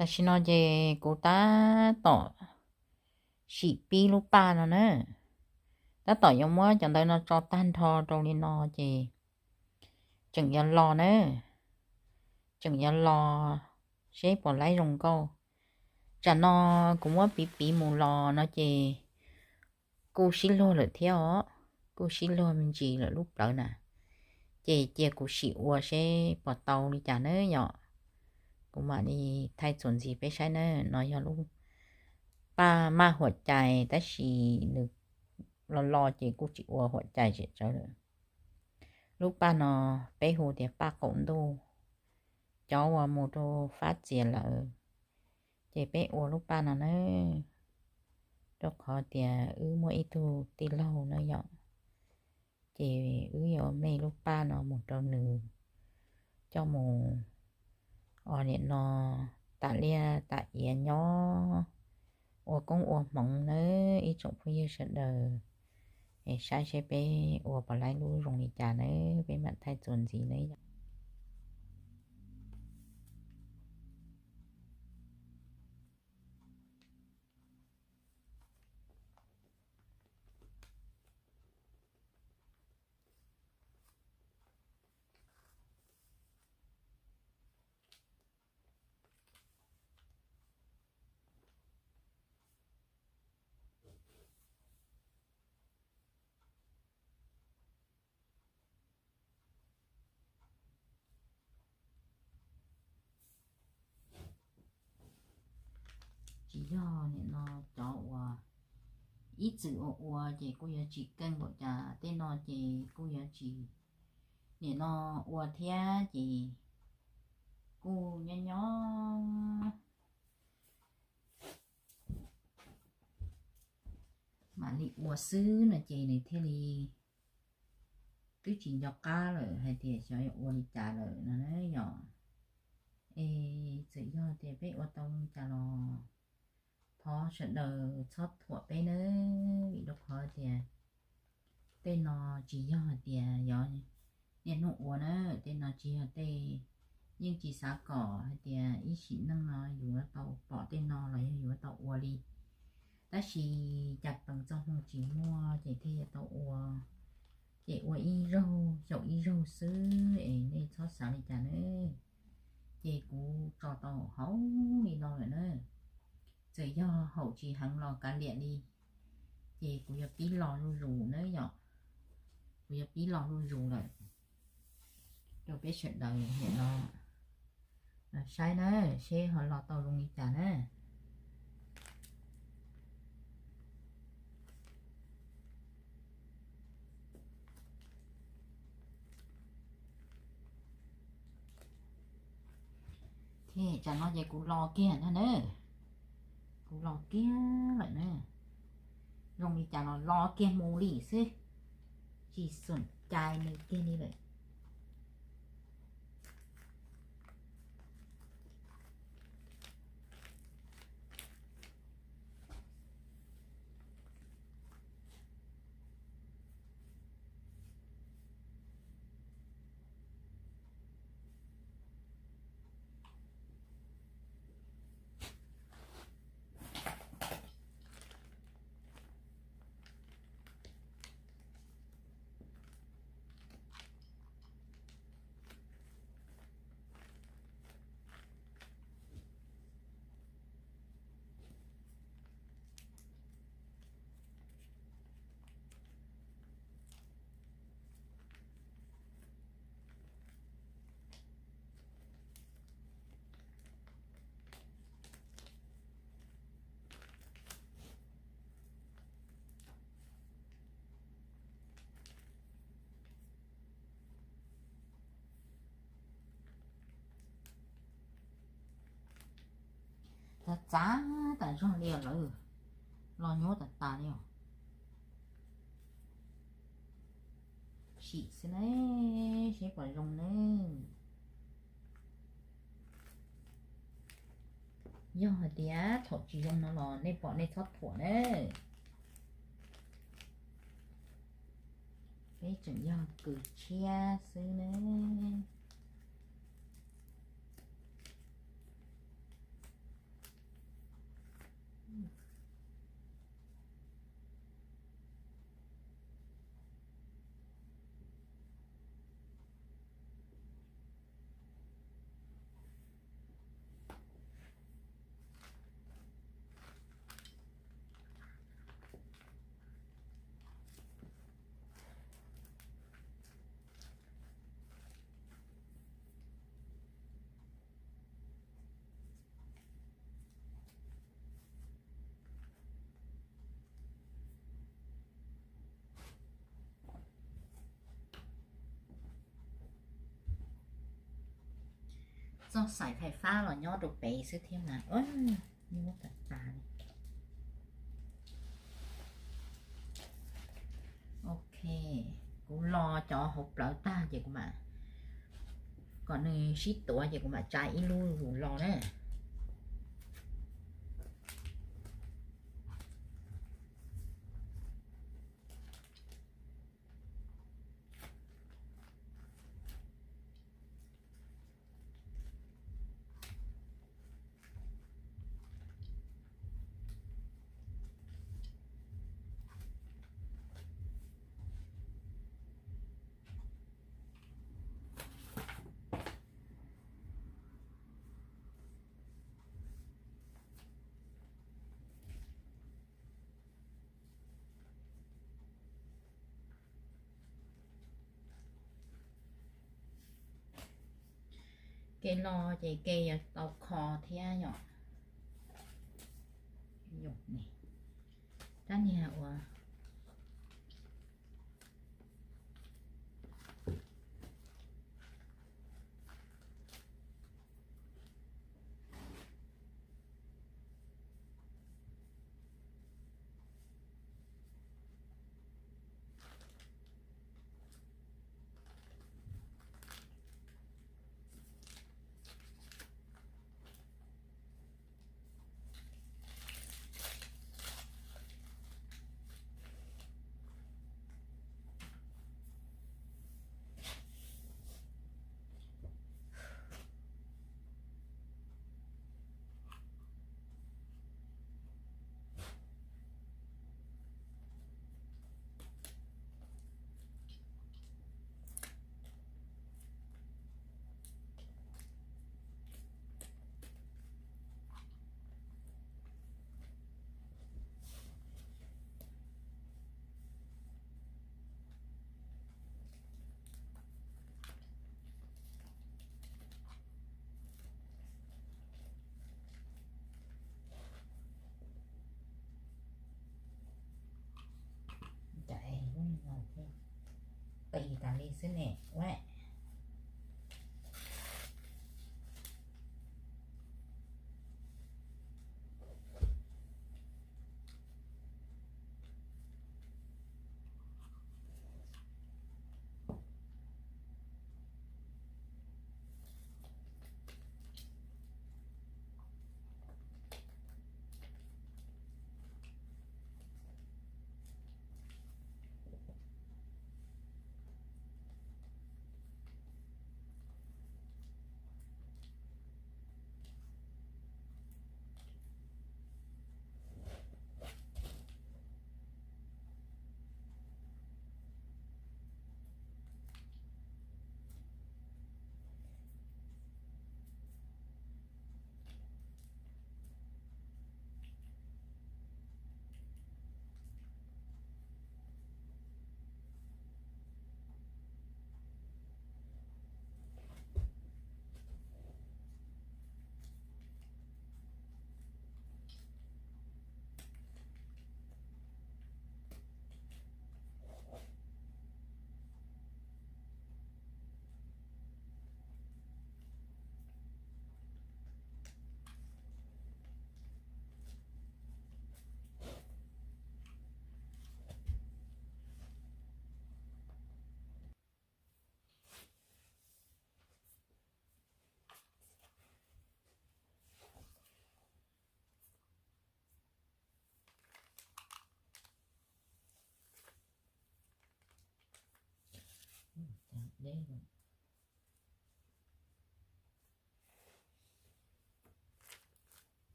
Tam sim no ces kuv tab tom sim pib lub paj no na. Tab tom yuav muab cov ntawv no tso tag nrho rau li no ces tseem yuav los na. Tseem yuav los seb puas laib zoo nkauj. Tsam no kuv muab piv piv mus los no ces kuj sib luag lawm thiab os. Kuj sib luag me ntsis lawm lub plawv na. Ces cia kuv sim ua seb puas tau li cas na yom. Kuv mam li thaij txuas ntxiv peb saib na. No yog lub paj maj huam cai tab sis nws los los ces kuj tsis ua huam cai tsis tsawv lawm. Lub paj no peb hu tias paj qaum ntuj, cov uas mus rau fab txias lawm, ces peb ua lub paj no na, rau qhov tias wb muaj ib tug tij laug na yom, ces wb yuav mej lub paj no mus rau nws coj mus ua nim no tam liaj tam iav nyob, ua koob ua hmoov nawb ib tsoom phooj ywg sawv daws. Es saib seb peb ua puas laib lub zoo li cas nawb, peb mam thaij txuas ntxiv nawb yom. Tsis yog nim no cov uas ib txwm ua ua ces kuj yuav tsis keej npaum cas, tej no ces kuj yuav tsis nim no ua thiab ces kuj nyob nyob mam li ua xwb no ces nws thiaj li twb tsis nco qab lawm hais tias xyov yuav ua li cas lawm no na yom. Es txawm yog tias peb ua tau li cas los thov sawv daws txhob thuam peb nawb, vim rau qhov tias tej no tsis yog hais tias yog niaj hnub ua na, tej no tsis yog tej, yeej tsis xav kom hais tias ib sim neej no yuav tau pom tej no los yog yuav tau ua li. Tab sis cas pees txoj hmoo tsis muaj ces thiaj yuav tau ua, ces ua ib zaug xyaum ib zaug xwb es nej txhob xav li cas na. Ces kuv tso tau hauv li no lawm na. Txawm yog haum tsis heev los kav liam li, ces kuv yuav pib lo zuj zus na yom. Kuv yuav pib lo zuj zus lawm rau peb sawv daws nim no saib na, seb ho lo tau zoo li cas na. Ces tsam no ces kuv lo kiag na na, kuv lo kiag lawm na. Zoo li cas los lo kiag mus li xwb, tsis xum cai nws kiag li lawm. Txav txav tas zog li os lawm, los nyuaj tas tas li os. Sim xwb ne, seb puas zoo ne. Yog hais tias thaum tsis zoo no los nej pom nej txhob thuam na. Peb tseem yog kws tshiab xwb na. Txoj xaim fais fab los nyob rau pem xwb thiab mas. Nyuaj tas tas li. Ok, kuv lo cov hauv plawv tag ces kuv mam, kom nws sib tuav ces kuv mam tsa ib lub zus lo na. Kev lo ces kev yuav tau kho thiab yom. Rab niag uas Qis tas li xwb ne ua.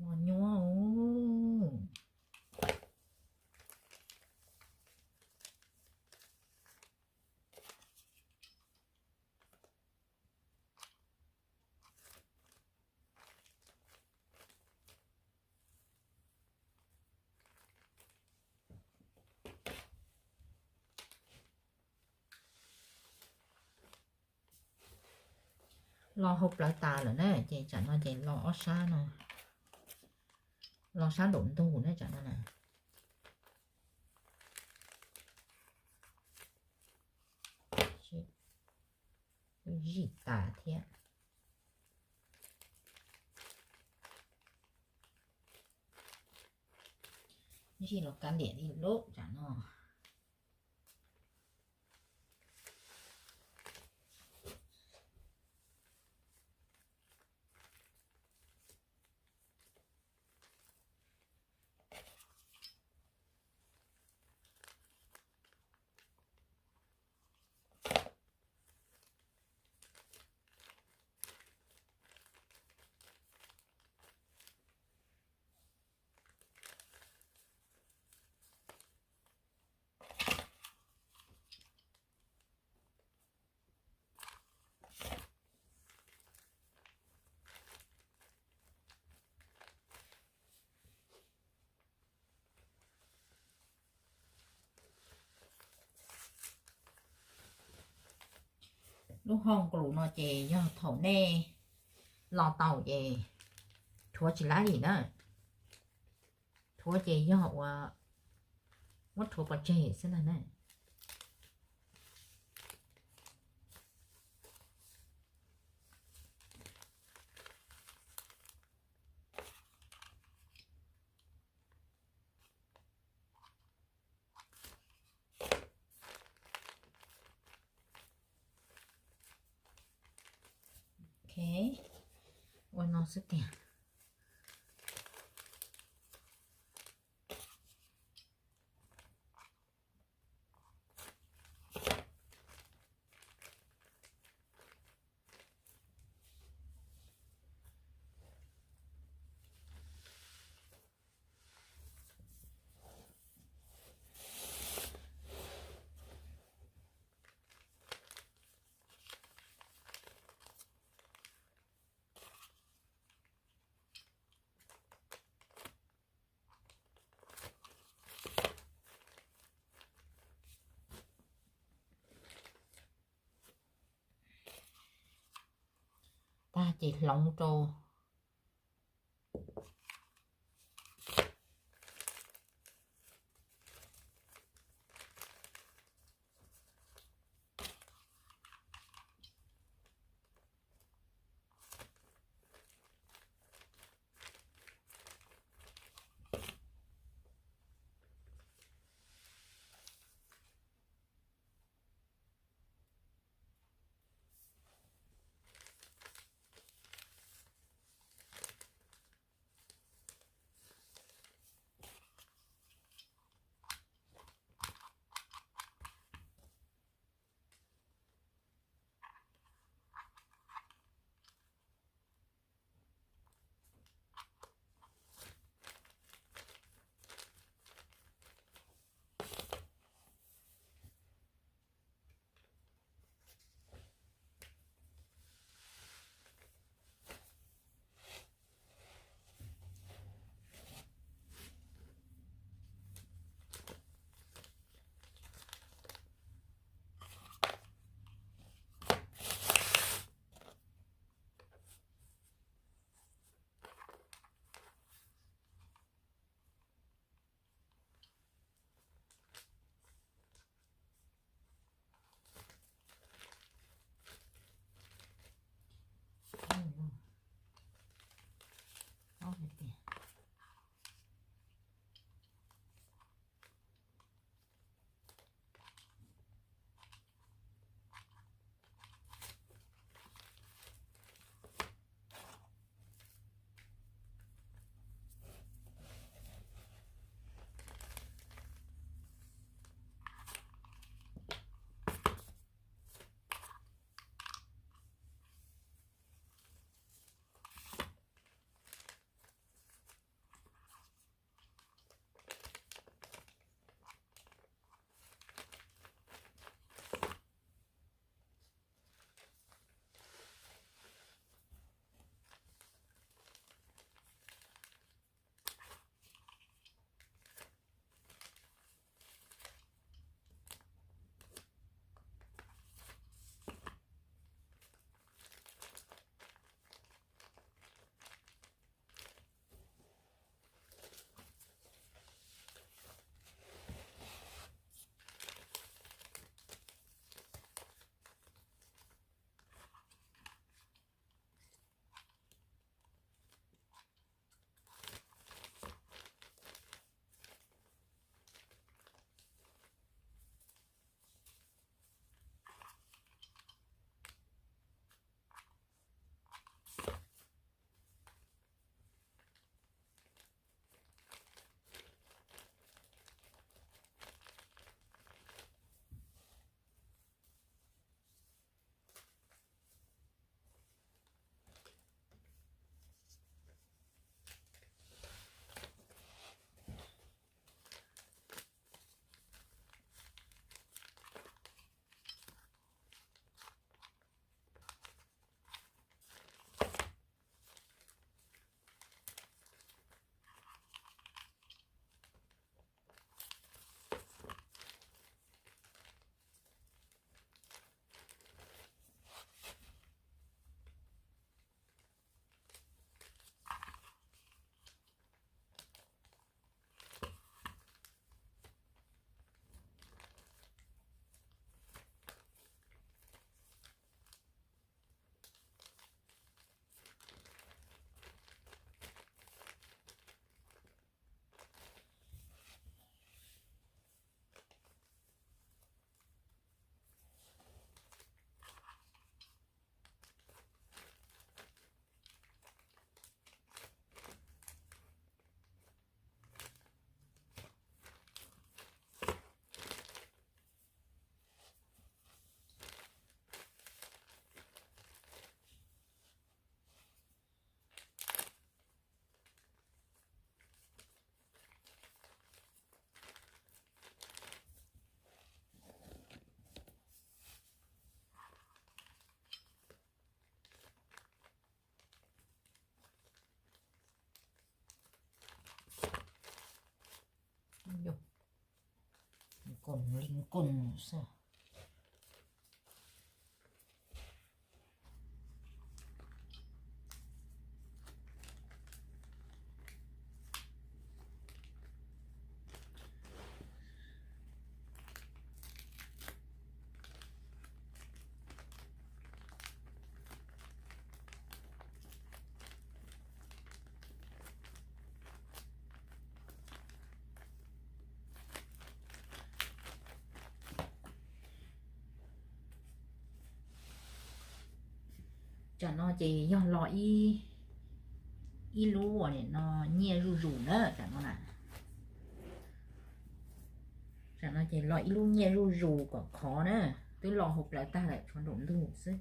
Los nyuaj Los hauv plawv tas lawm na, ces tsam no ces los ob sab no, los sab nraum ntug na tsam no na. Zij tas thiab. Zij los kav liam li lub tsam no. Lub hoo nklus no ces yog thaum nej los tau ces rhuav tsis laib li na. Rhuav ces yog ua muab rhuav pov tseg xwb ntag na. Ok, ua no xwb tiag. Tag ces hloov rau. koos li koos xwb. Tsam no ces yog los ib lub uas no nyiaj zuj zus na, tsam no na. Tsam no ces los ib lub nyiaj zuj zus kom khov na, twb los hauv plawv tag lawm, tshuav nraum ntug xwb.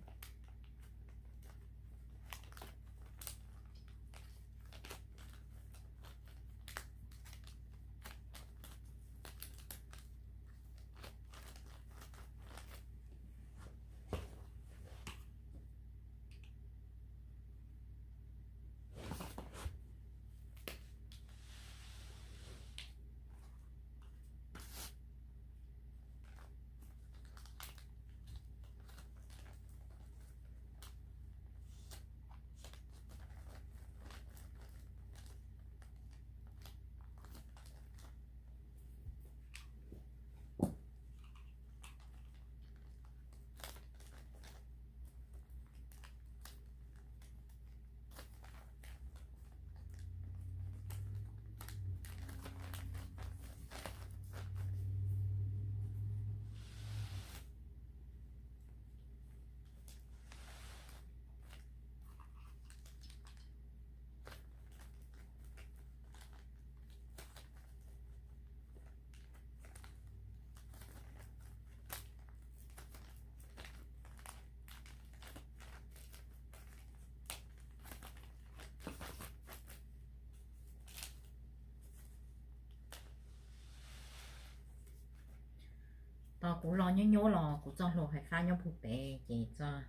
Tos kuv los nyuab nyuab los kuv txoj hlua hais fab nyob puag pem ces txoj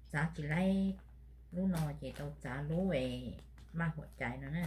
txav tsis laib lub no ces tau txav lub maj huam cai no na.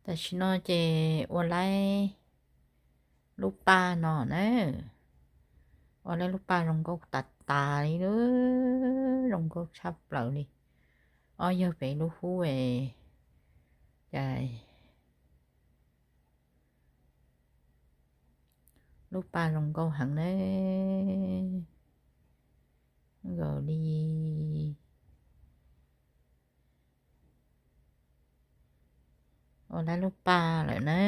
Tam sim no ces ua laib lub paj no na, ua laib lub paj zoo nkauj tas tas li, zoo nkauj tshaj plaws li. Ob yawg pem lub hub cas lub paj zoo nkauj heev na. Nkaus li, ua lab lub pa lawm na.